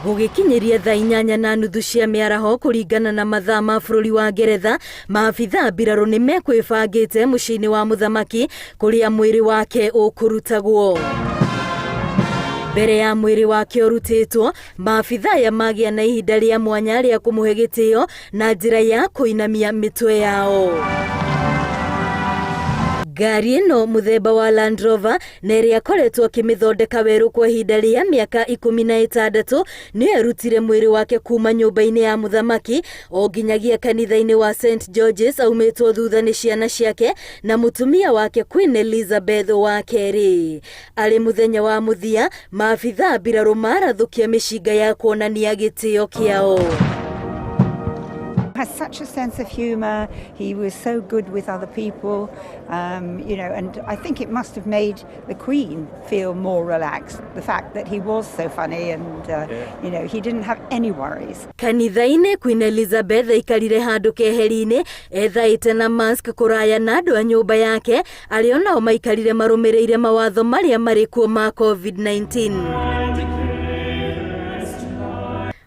Gũgĩkinyĩria thaa inyanya na nuthu cia mĩaraho kũringana na mathaa ma bũrũri wa Ngeretha, maabithaa mbirarũ nĩ mekwĩbangĩte mũciĩ-inĩ wa mũthamaki kũrĩa mwĩrĩ wake ũkũrutagwo. Mbere ya mwĩrĩ wake ũrutĩtwo, maabithaa aya magĩa na ihinda rĩa mwanya rĩa kũmũhe gĩtĩo na njĩra ya kũinamia mĩtwe yao. Ngari ĩno mũthemba wa Land Rover na ĩrĩa akoretwo akĩmĩthondeka werũ kwa ihinda rĩa mĩaka 16 nĩyo ĩrutire mwĩrĩ wake kuma nyũmba-inĩ ya mũthamaki o nginyagia kanitha-inĩ wa St George's aumĩtwo thutha nĩ ciana ciake na mũtumia wake Queen Elizabeth wa kerĩ. Arĩ mũthenya wa mũthia, maabithaa mbirarũ marathũkia mĩcinga ya kuonania gĩtĩo kĩao. Has such a sense of humour. He was so good with other people, and I think it must have made the Queen feel more relaxed, the fact that he was so funny and he didn't have any worries. Kanitha-inĩ, Queen Elizabeth aikarire handũ keheri-inĩ ethaĩte na mask kũraya na andũ a nyũmba yake arĩa onao maikarire marũmĩrĩire mawatho marĩa marĩ kuo ma COVID-19.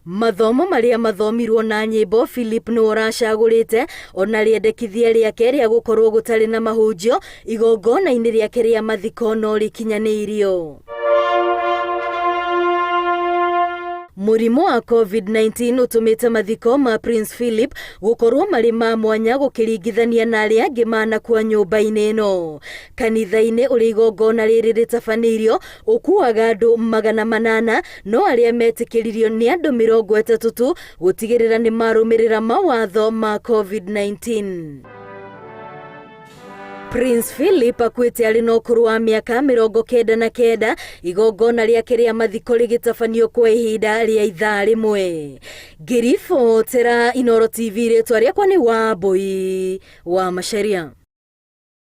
Mathomo marĩa mathomirwo na nyĩmbo Philip nĩwe ũracagũrĩte ona rĩendekithia rĩake rĩa gũkorwo gũtarĩ na mahunjio igongona-inĩ rĩake rĩa mathiko no rĩkinyanĩirio. Mũrimũ wa COVID-19 ũtũmĩte mathiko ma Prince Philip gũkorwo marĩ ma mwanya gũkĩringithania na arĩa angĩ manakua nyũmba-inĩ ĩno. Kanitha-inĩ ũrĩa igongona rĩrĩ rĩtabanĩirio ũkuaga andũ 800 no arĩa metĩkĩririo nĩ andũ 30 tu gũtigĩrĩra nĩ marũmĩrĩra mawatho ma COVID-19. Prince Philip akuĩte arĩ na ũkũrũ wa mĩaka 99, igongona rĩake rĩa mathiko rĩgĩtabanio kwa ihinda rĩa ithaa rĩmwe. Ngĩribotera Inooro TV, rĩtwa rĩakwa nĩ Wambui wa Macharia.